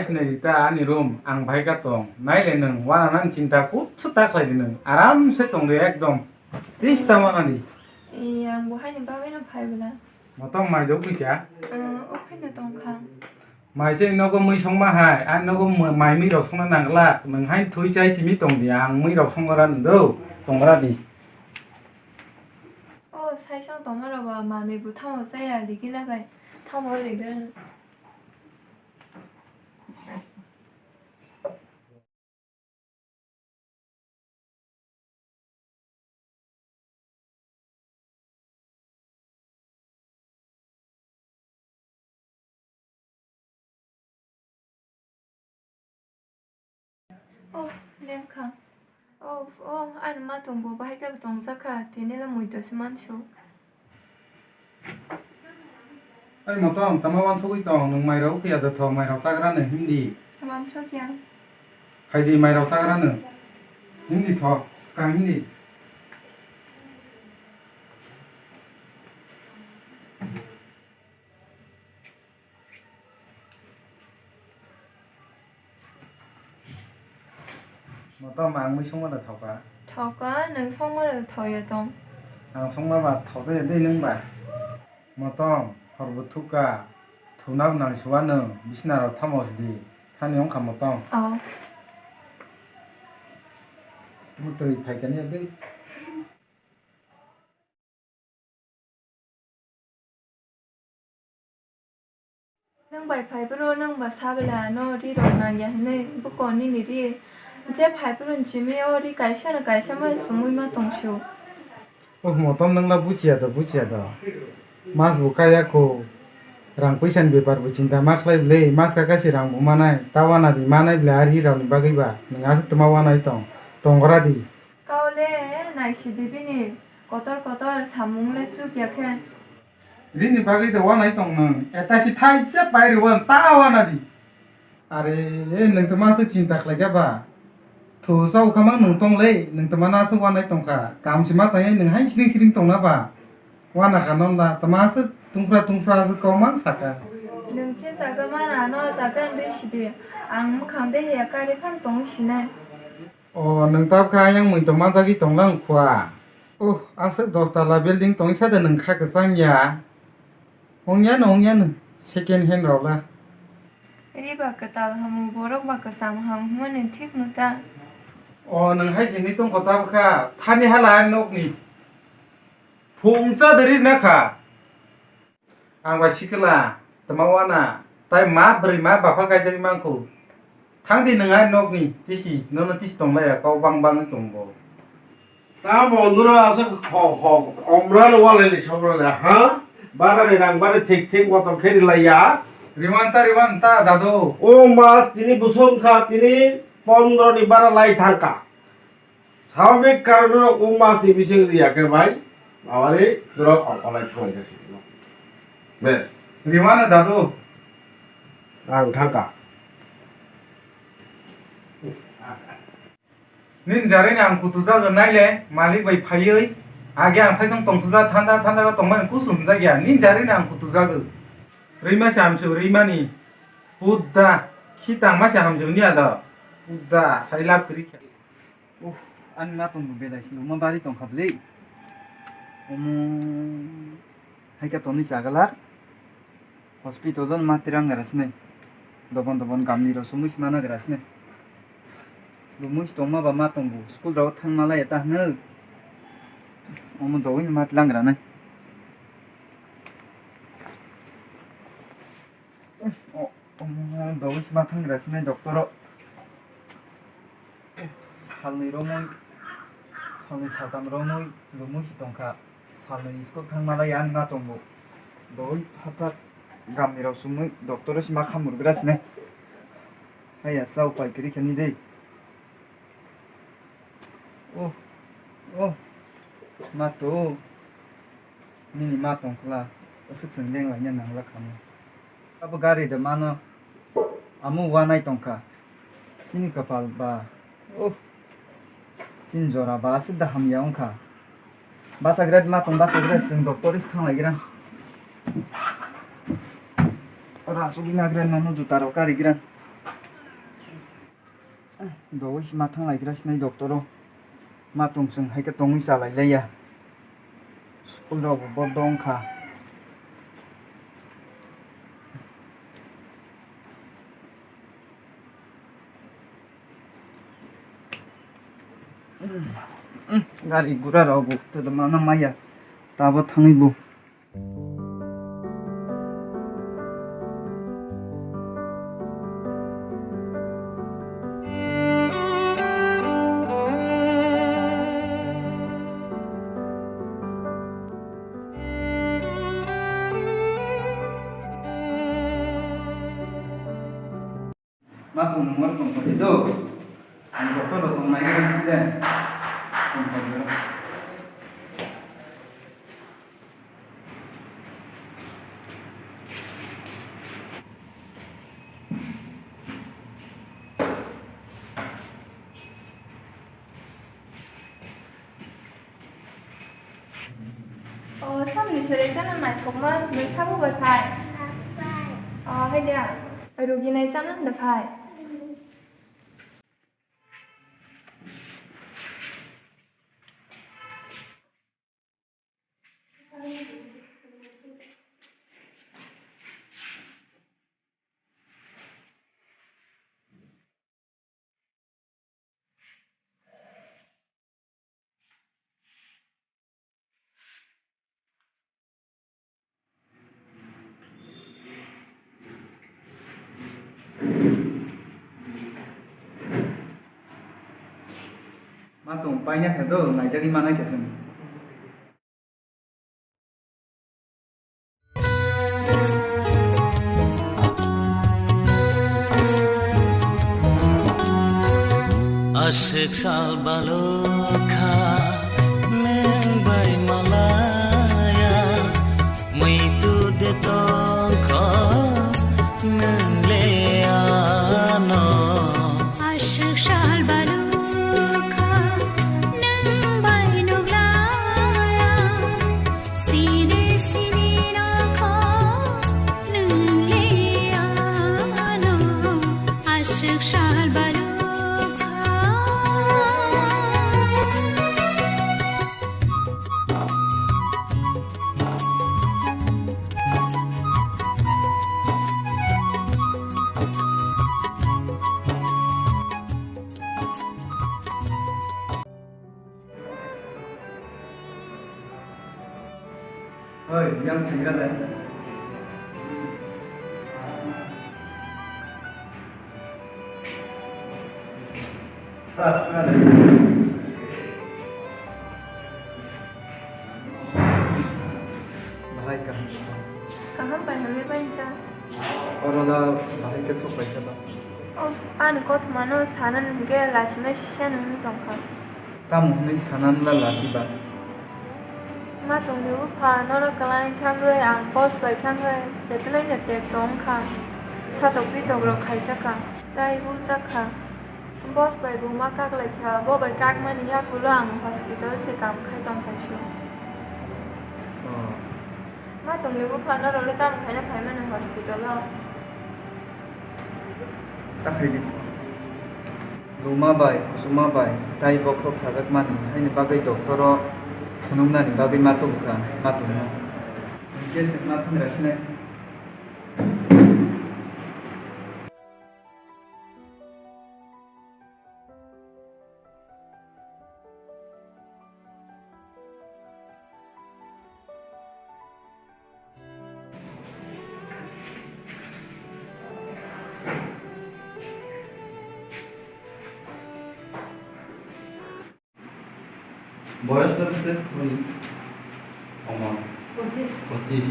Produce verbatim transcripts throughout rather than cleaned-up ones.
Sinai di ta ani room, ang bai ka tong. Nai le nwng, wana nang chinta kutsu ta khlai di nwng. Aram se tong di ekdom. Please ta wana di. Ee, ang bo haini bagwi no phai bwla. Motom mai do kwi kya? Ee, o khwino tong kha. Mai se nogo mui songma hai, a nogo mui-, mai mui rok songna nang glak. Nwng hai thui chai simi tong di, ang mui rok songra nwng do, tongra di. O, sai song tongma rok ba, manwi bo thamo chaya, di kina kai. Thamo ri gra. Of, lengkha. Of, o, ani ma tong bo bahai khe tongjak kha, tini le muido se mansu. Ai motom, tama wansugwi tong, nwng mairok phiya da tho, mairok chagra nw himdi. Wansuk ya. Phaidi mairok chagra nw himdi tho, skang himdi. Motom ang mui songma da thoka. Thoka, nwng songma da thoya tong. Ang songma ba thokjaya de nwng ba. Motom, hor bo thukha. Thuna bo nang suwa nwng, bisna rok thamo sidi. Thani wngkha motom. Oh. Mutwi phaikani de. Nwng bai phai phuru nwng ba sa bwla ano ri rok nang ya hinwi buko nini ri je phai phuru chimi o ri kaisa no kaisa ma sumui ma tong su. Oh, motom nwng la buchiya do, buchiya do. Mas bo kaya ko. Rang puisa ni bepar bo chinta ma khlai bwle, mas ka kaisa rang bo manai, ta wana di manai bwle a ri rok ni bagwi ba. Nwng aswk tma wanai tong, tong gra di. Kau le naisidi bini kotor kotor samung le chuk ya khe. Rini bagwi de wanai tong nwng. Eta si thaisa pai rw ta wana di. Are, nwng tma aswk chinta khlai kha ba? Thu chau kha mang nwng tong le, nwng tma na aswk wanai tong kha. Kam si ma tang nwng hai siring siring tong na ba? Wana kha non da, tma aswk tungphra tungphra aswk kau mang saka. Nwng che jaga mana no jaga nri sidi. Ang mwkhang beheya kari phan tong sinai. O, nwng tabkha ayang mui tong manjagwi tonglang khua. Uh, aswk dos tala building tongwi sade nwng kha kwchang ya. Wngya no, wngya no. Second hand rok la. Ri ba kwtal hamu, borok ba kwcham ham hwnmani thik no ta. O, nwng hai sini tongkho tabkha. Thani hala ang nokni. Phung cha de ri na kha. Ang bai sikla, tma wana, tai ma bwrwi ma bapha kaijagwi mankhu. Thangdi nwng ai nokni tisi, nono tisi tonglaiya, kau bang bangwi tongbo. Tamo nura asa kho kho, omra no walai ni sobra le, ha? Bara ni rang bari thik thik motom khe rilaiya. Riwan ta, riwan ta, dadu. O mas tini busong kha, tini pondro ni bara lai thangka. Swababik karon rok o mas ni bising riya khe bai, mawari norok ongkolai thangwi jasi. Bes. Rimano dadu. Ang thangka. Nin jarini ang kutu jago naile, malik bai phaiwi. Age ang saisong tongphuja thanda thanda tongmani kusu hwnjak ya. Nin jarini ang kutu jago. Rima se hamsu rimani. Pudda. Khitang ma se hamsu ni ada. Pudda. Sai lab kri khe. Uh, ani ma tongbo belai se luma bari tongkha bwle. Omo hai khe tonwi chagalak. Hospital o ma tirang gra sinai. Dobon dobon gamni rok sumui se mana gra sinai. Lumui se tongma ba ma tongbo school rok thangma lai ta hwnwi. Omo dogwi ma tlang gra nai. O, omo dogwi se ma thang gra sinai doctor o. Salnwi romwi, salnwi saltam romwi lumui se tongkha. Salnwi school thangma lai ani ma tongbo. Dogwi phatar gamni rok sumui doctor o se ma khamur gra sinai. Haiya sa upai kwrwi kha ni de. Oh, oh, ma to, nini ma tongkhla, aswk chwng lenglaina nangla khamu. Abo gari de mano, amo wanai tongkha, chini kapal ba, oh, chini jora ba aswk da hamya wngkha. Bachagrat ma tong, bachagrat chwng doctor is thanglaigra. Ora aswk inagra nono juta rok karigra. Dogwi se ma thanglaigra sinai doctor o. Ma tong chwng hai khe tongwi chalailaiya. School rok bo dong kha. Gari gura rok bo tei mano maya tabo thangwi bo. Ma tong nung oro tong kha do. Ang doctor rok tong nai nang si de. Tong sa de. O, samni sore chana naithokma, nwng sabo bai phai? O, hai dia. Rugi nai chana da phai? Ma tong paina kha do, naijagwi manai kha chwng. Aswk sal balukha nwng bai malaya, muitu de tongkho nwng le ano. Aswk sal balukha nwng bai nuglaya, sini sini nokho nwng le ano. Aswk sal balukha. Oi, yang thingra de. Bahai kaham. Kaham bai hamya bai ta. Oro da bahai khe sok bai khe ba. Of, ani kothoma no sanan hwnkhe lachimai sisa nungwi tongkha. Tamo hwnwi sanan la lasiba? Ma tongdi bupha, nono kwlai thangwi ang boss bai thangwi betwlai no tek tongkha. Satok pitok rok khaijak kha, tai bumjak kha. Boss bai buma kaklaikha, bo bai kakmani yakulo ang hospital se kam khai tongphaisu. Oh. Ma tongni buphano rwle tamo khaina phaimani hospital o? Ta khaidi. Luma bai, kusuma bai, tai bokhorok sajakmani, haini bagwi doctor o phunuknani bagwi ma tubukha, ma tongno. Hwnkhe chwng ma thungra sinai. Boyos kotose boni? Omo. Pochis. Pochis.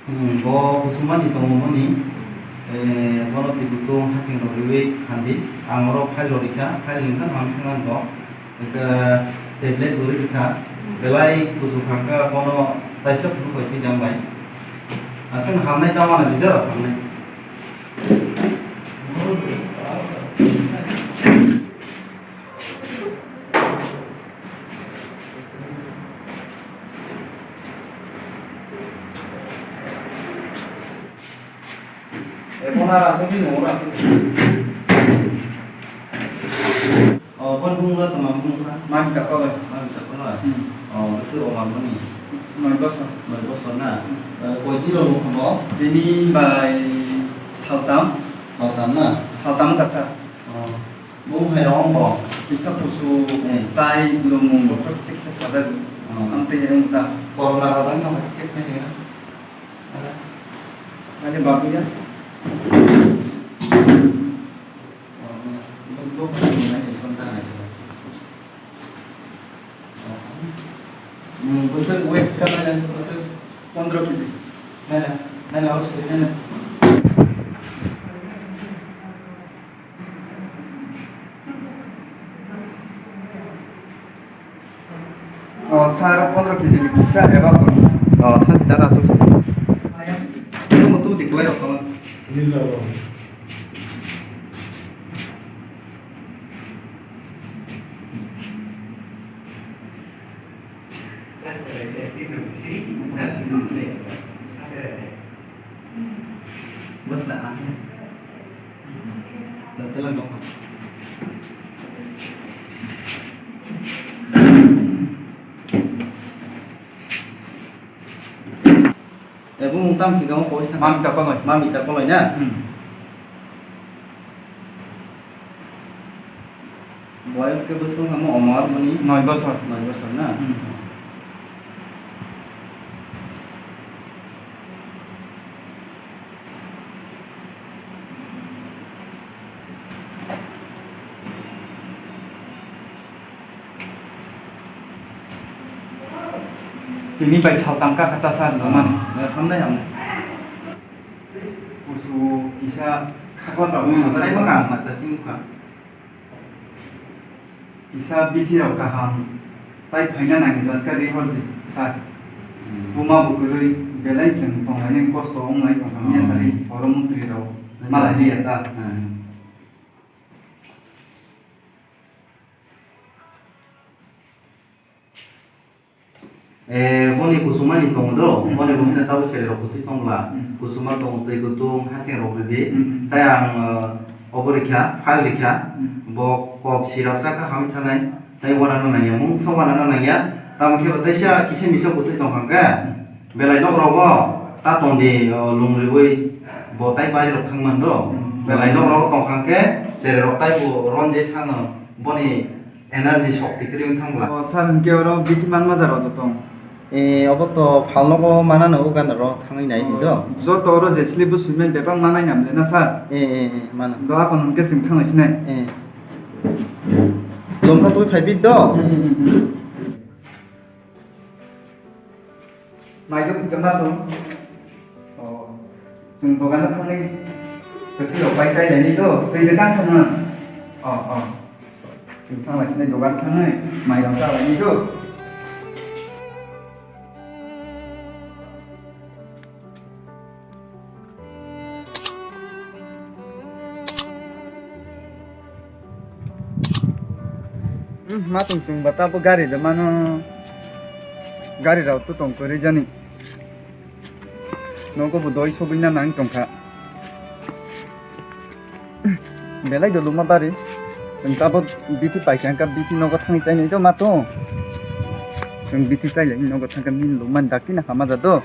Hmm, bo kusumani tongo boni. Eh, bono twi butung hasing rok riwi khandi. Ang oro file rok rikha, file wngkha, ang thangna bo. Hwnkhe tablet bo rikha. Belai kusu khakha bono taisa phuru koi phi jang bai. Aswk hamnai tamo na di do, hamnai. Ora aswk ni, ora aswk ni. O, kon bung la tama bung la. Mami ta kolai. Mami ta kolai. Hmm. O, bwswk o mami ni. Noi bosor. Noi bosor na. Hmm. Eh, koi di rok bo? Tini bai saltam. Saltam na? Saltam kasa. O. Bung hai rong bo? Kisa pusu, eh, tai, blumung, hmm, bokhorok kisa kisa sajak. Hmm. Ang tei hai wng ta. Corona rok bai no check khai khe na? Ada. Ada babu ya? Oh, bung, bung hai nai son ta nai. Hmm, bwswk weight ka nai, bwswk? Pondro kg. Nai na, nai na, oro suri nai na. O, sir, pondro kg ni kisa eba pon. O, thang si dara asuk. Itu mutu di kuai rok tong. Ebo mung tang si kamo koi sa. Mami ta koloi. Mami ta koloi na? Hmm. Boyos ke bwswk hamo omor boni? Noi bosor. Noi bosor na? Hmm. Tini bai saltam ka kata sa no man. Eh, hamdai, hamdai. Kusu kisa khakla ba. Hmm, sa sai ba sa. Mata sing ka. Kisa bithi rok kaham tai phaina nang jat ka di hor di sa. Hmm. Buma bo kwrwi belai chwng tong lai kosto wng lai tong kha. Hmm. Miya sari oro mantri rok. Hmm. Malai liya ta. Hmm. Eh, boni kusumani tongo do, hmm, boni bo hino tabuk chererok kuchuk tongla. Hmm. Kusuma tongo, twi kutung, hasing rok ridi. Hmm. Tai ang, eh, obo rikha, file rikha, hmm, bo kok sirapsa kha hamwi thanai, tai wanano nangya, mungsa wanano nangya, tamo khe bo teisa kisa misa kuchuk tongkha khe, belai nok rogo ta tongdi, o, lung riwi bo tai bari rok thangman do. Hmm. Belai nok rogo tongkha khe, chererok tai bo ronje thangno, boni energy shokti kwrwi wng thangla. O, sir, hinkhe oro bithi manma jara o tong? E, obo to phalnogo manano o gana ro thangwi nai ni do. O, joto oro jesli bo swimai bebak manai nam le na, sir? E, e, e, mano. Do akon hinkhe chwng thanglai sinai. E. Lomkha twi phai bit do. Hmm, hmm, hmm, hmm. Maidok hwnkhe ma tong? O, chwng dogano thangwi kwthwi rok bai chai lainai do, twi dogan thangna. O, o. Chwng thang lai sinai dogan thangwi mairok cha lainai do. Hmm, ma tong chwng ba tabo gari de mano. Gari rok to tong kwrwi jani. Nogo bo doi sogwi na nang tong kha. Belai do luma bari. Chwng tabo bithi pai kha, bithi nogo thangwi chai nai do ma tong. Chwng bithi chai lai nogo thang kha, nini luma dakti na kha ma ja do.